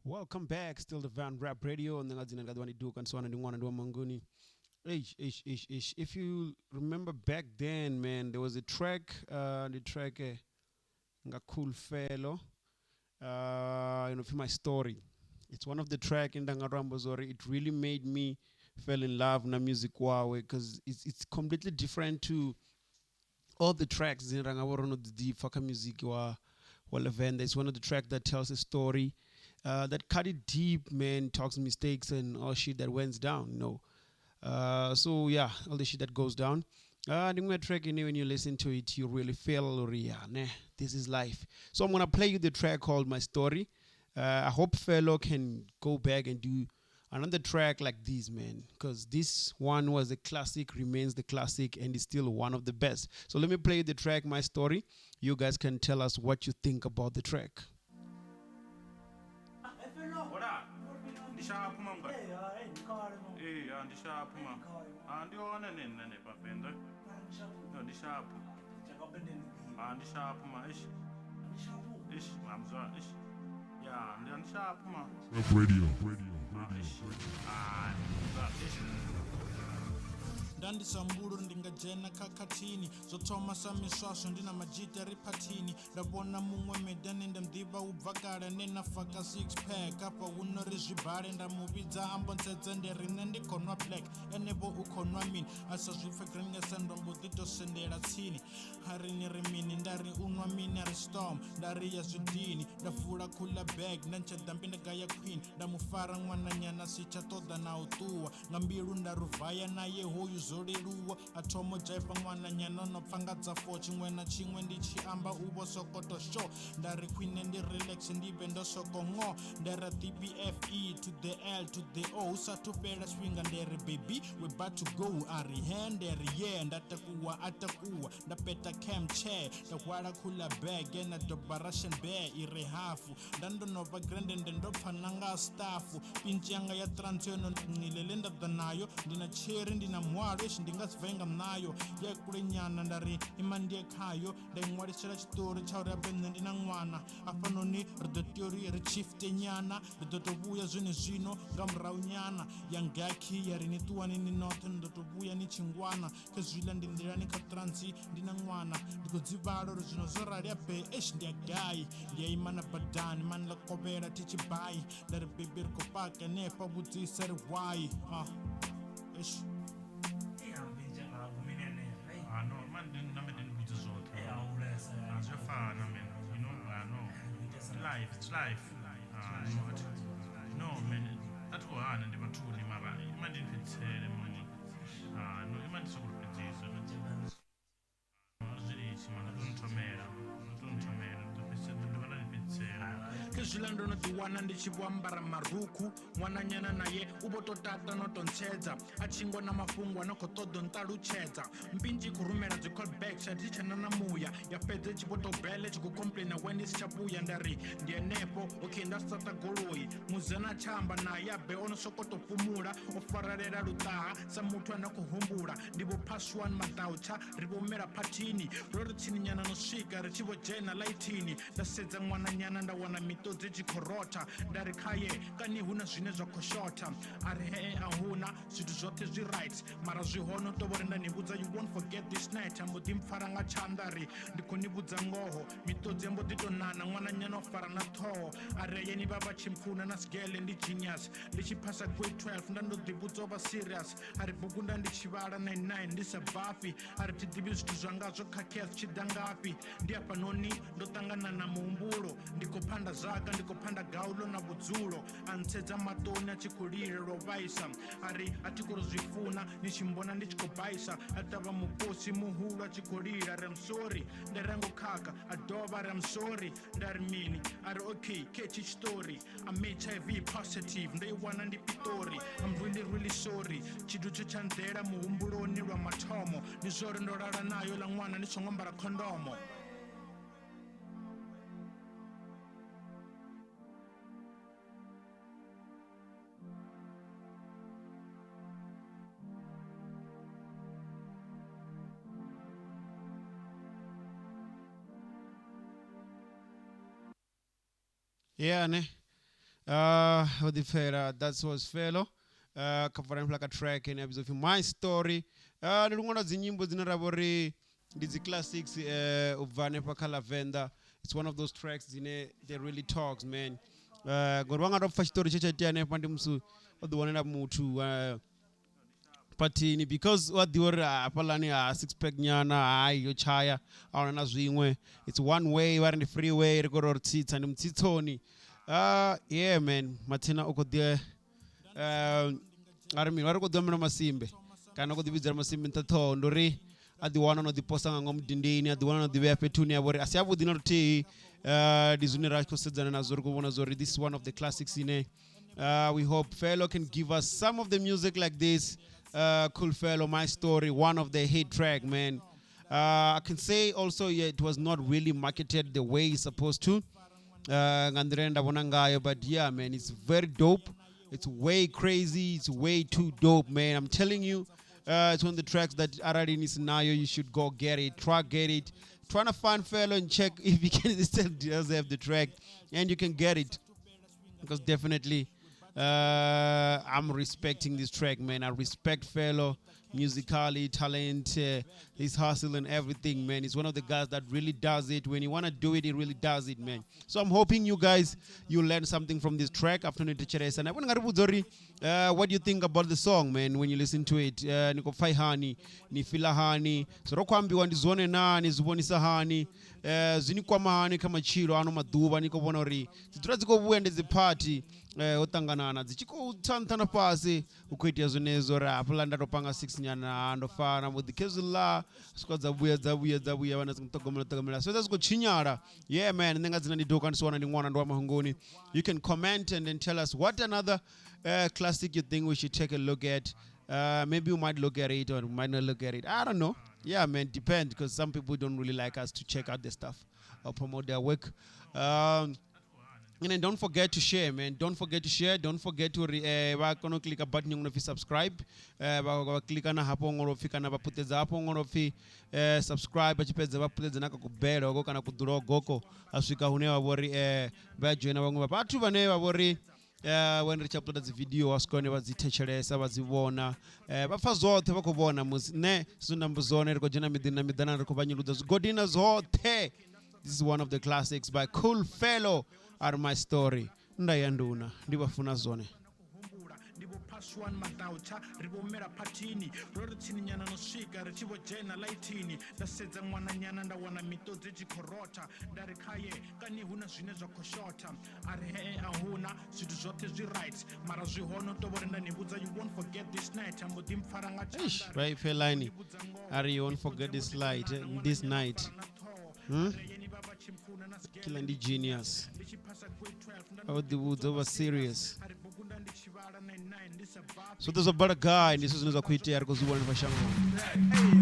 Welcome back, still the Van Rap Radio. Nṋe nga dzina ndi nga ḓivha ndi Duka Ntswana, ndi ṅwana ndi wa Mangoni. Eish, eish, eish, eish. If you remember back then, man, there was a track, the track nga Cool Fellow, you know, my story. It's one of the track in nda nga to amba zwa uri it really made me fell in love na music wawe, because it's completely different to all the tracks dzine ra nga vha ro no dzi ḓipfa kha music wa Lavender. It's one of the tracks that tells a story, that cut it deep, man, talks mistakes and all shit that went down, you know. So yeah, all the shit that goes down. The new track, you know, when you listen to it, you really feel, yeah, nah, this is life. So I'm going to play you the track called My Story. I hope Fellow can go back and do another track like this, man, because this one was a classic, remains the classic, and is still one of the best. So let me play the track, My Story. You guys can tell us what you think about the track. Radio, radio, radio. Ndandisa mbulu ndi nga dzhena khakhathini, zwo thoma sa miswaswo ndi na madzhita ri phathini. Nda vhona muṅwe medane nda mḓivha u bva kale, ne na faka six pack afha hu no ri zwibale. Nda mu vhidza ambo ntsedze, ndi ri nṋe ndi khou nwa black, ene vho u khou nwa mini? A sa zwi pfe green nga sendo, mbo ḓi to sendela tsini. A ri ni ri mini? Nda ri u nwa mini? A ri storm. Nda ri ya zwidini. Nda vula cooler bag, nda ntsheḓa mpinda ya queen. Nda mu fara ṅwananyana si tsha ṱoḓa na u ṱuwa, nga mbilu nda ruvaya naye hoyu zwo leluwa. A thoma u dzhaiva ṅwananyana no pfa nga dza 4, tshiṅwe na tshiṅwe ndi tshi amba u vho sokoto sho. Nda ri khwine ndi relax ndi vhe ndo soko ngo. Nda ri D B F E to the L to the O, hu sathu fhela tshifhinga nda ri baby we about to go. A ri he, nda ri yeah. Nda takuwa a takuwa, nda peta cam chair, nda hwala cooler bag na doba Russian bear i re hafu. Nda ndo no vha grande nde ndo pfa na nga staff. Pintshi yanga ya trans yo no nilele nda ḓa nayo, ndi na cherry ndi na muhwalo, eish ndi nga si bve nga nayo. Ya kule nyana nda ri ima ndiye khayo, nda i ṅwalisela tshiṱori tsha uri abe nṋe ndi na ṅwana. Hafhanoni ri ḓo tea uri ri shifte nyana, ri ḓo to vhuya zwene zwino nga murahu nyana. Ya ngakhi ya ri ni ṱuwani ni noṱhe, ni ḓo to vhuya ni tshingwana. Khezwiḽa ndi nḓilani kha trans ndi na ṅwana, ndi khou dzi vhala uri zwino zwo rali abe eish ndi a gai. Ndi a ima na badani mani ḽa kovhela thi tshi bai, nda ri baby ri khou paka hanefha, vhudzisa ri why. Eish. No, man, na me ndi vhudze zwoṱhe. Zwi a fana, man. You know, no. It's life, it's life. No, no, man. A thi khou hana ndi vhathuni mara ima ndi fhedzisele man. No, ima ndi sokou fhedzisa. Zwi litshi man, to nthomela. To nthomela, ndo fhedzisela, ndo dovha nda ni fhedzisela. Khezwiḽa ndo no ḓiwana ndi tshi vho ambara marukhu, ṅwananyana naye u vho to tata no to ntsedza, a tshi ngo na mafhungo a no khou ṱoḓa u nṱalutshedza. Mpintshi i khou rumela dzi callbacks a thi tshena na muya, ya fhedza i tshi vho to bela i tshi khou complaina when ndi si tsha vhuya. Nda ri ndi henefho, okay nda starta goloi. Muzana a tsha amba naye abe o no sokou to fhumula, o faralela luṱaha sa muthu ane a khou humbula. Ndi vho pass one maḓautsha ri vho humela phathini, ro ri tsini nyana no swika ri tshi vho dzhena ḽaithini. Nda sedza ṅwananyana nda wana miṱodzi i tshi khou rotha, nda ri khaye kani hu na zwine zwa khou shotha? A ri hee a huna, zwithu zwoṱhe zwi right mara zwi hone u tou vhori nda ni vhudza you won't forget this night. A mbo ḓi mpfara nga tshanḓa ri ndi khou ni vhudza ngoho, miṱodzi ya mbo ḓi tou nana, ṅwananyana o fara na ṱhoho. A ri yeni vha vha tshi mpfuna na sigele ndi genius, ndi tshi phasa grade 12 nda ndo ḓi vhudza u vha serious. A ri bugu nda ndi tshi vhala 99 ndi sa bvafhi, a ri thi ḓivhi zwithu zwanga zwo khakhea zwi tshi ḓa ngafhi. Ndi hafhanoni ndo ṱangana na muhumbulo, ndi khou phanda zwaga, ndi khou phanda gaulo na vhudzulo. A ntsedza maṱoni a tshi khou lila lwa u vhaisa, a ri a thi khou ri zwi funa ni tshi mbona ndi tshi khou baisa. A ṱavha mukosi muhulu a tshi khou lila, ri I'm sorry. Nda ri a ngo khakha, a dovha ri I'm sorry. Nda ri mini? A ri okay khetshi tshiṱori, I'm HIV positive ndo i wana ndi Pitori. I'm really really sorry, tshithu tshe tsha nḓela muhumbuloni lwa mathomo ndi zwori ndo lala nayo ḽa ṅwana ndi songo ambara khondomo. Yeah, ne. Ho ḓipfela, that was Felo. Kha bvara hanefhaḽa kha track ine ya vhidzwa upfhi My Story. Ndi luṅwe lwa dzi nyimbo dzine ra vha uri ndi dzi classics u bva hanefha kha ḽa Venḓa. It's one of those tracks dzine they really talks, man. Ngori vha nga to pfa tshiṱori tshe tsha itea hanefha ndi musi o ḓi wanela muthu phathini, because u a ḓivha uri hafhaḽani ha six pack nyana hayi yo tshaya a huna na zwiṅwe. It's one way, vha ri ndi free way, ri khou ri tsitsa ndi mutsitsoni. Yeah man, mathina u khou ḓi a ri mini, vha ri khou ḓi ambela masimbe kana u khou ḓi vhidzela masimbe nṱha ṱhoho, ndi uri a ḓi wana no ḓi posa nga ngomu dindini, a ḓi wana no ḓi vhea fhethu hune ya vha uri a si avhuḓi na luthihi. Ndi zwine ra khou sedzana nazwo, ri khou vhona zwa uri this is one of the classics ine we hope Felo can give us some of the music like this. Cool Felo, My Story, one of the hit track, man. I can say also, yeah, it was not really marketed the way it's supposed to. Nga nḓila ine nda vhona ngayo, but yeah, man, it's very dope. It's way crazy. It's way too dope, man. I'm telling you, it's one of the tracks that arali ni si nayo, you should go get it. Try get it. Trying to find Felo and check if he can still does have the track, and you can get it. Because definitely, I'm respecting this track, man. I respect Felo musically, talent, his hustle and everything, man. He's one of the guys that really does it. When you want to do it, he really does it, man. So I'm hoping you guys, you learn something from this track. Afternoon Teresa. And I want to what do you think about the song, man, when you listen to it? Ni khou pfa hani, ni fila hani, zwo ro khou ambiwa ndi zwone na, ni zwi vhonisa hani, zwi ni kwama hani kha matshilo ano maḓuvha, ni khou vhona uri dzi dzula dzi khou vhuya ndi dzi party, ho ṱanganana dzi tshi khou tsa nṱha na fhasi, hu khou itea zwenezwo uri hafhaḽa nda to panga 6 nyana ndo fana mbo ḓi khezwiḽa swika dza vhuya dza vhuya dza vhuya vhana dzi ṱhogomela ṱhogomela so dza zwi khou tshinyala. Yeah man, nṋe nga dzina ndi Doka, ndi si wana ndi ṅwana ndi wa Mahungoni. You can comment and then tell us what another classic you think we should take a look at. Maybe we might look at it or we might not look at it. I don't know. Yeah man, depends, because some people don't really like us to check out their stuff or promote their work. And then don't forget to share, man. Don't forget to share. Don't forget to vha kona u klika button yo no pfi subscribe. Vha klika na hafho ngo pfi kana vha puṱedza hafho ngo pfi subscribe, vha tshi fhedza vha puṱedza na kha kubele hoko kana kuḓulo goko a swika hune vha vhori vha joina vhaṅwe vha vhathu vhane vha vhori when ri tshi uploada dzi video wa swika hone vha dzi thetshelesa vha dzi vhona, vha pfa zwoṱhe vha khou vhona musi nṋe zwine nda mbo zwone ri khou dzhena miḓini na miḓana ri khou vhanyuludza zwigodini na zwoṱhe. This is one of the classics by Cool Fellow, Are My Story. Nda ya nduna ndi vha funa zwone. Ndi vho Paswan Madautsha ri vho mela phathini ro ri tsini nyana no swika ri tshi vho dzhena laithini nda sedza ṅwananyana nda wana miṱodzi tshi khou rotha nda ri khaye kani hu na zwine zwa khou shotha a ri hee a huna zwithu zwoṱhe zwi right mara zwi hone u tovhori nda ni vhudza you won't forget this night a mbo ḓi mpfara nga Eish, vha ipfe line ari you won't forget this light, this night. Kila ndi genius. Vha ḓi vhudza vha serious. Zwoṱhe zwa bala gai ndi zwithu zwine zwa khou itea ri khou zwi vhona fha shangoni.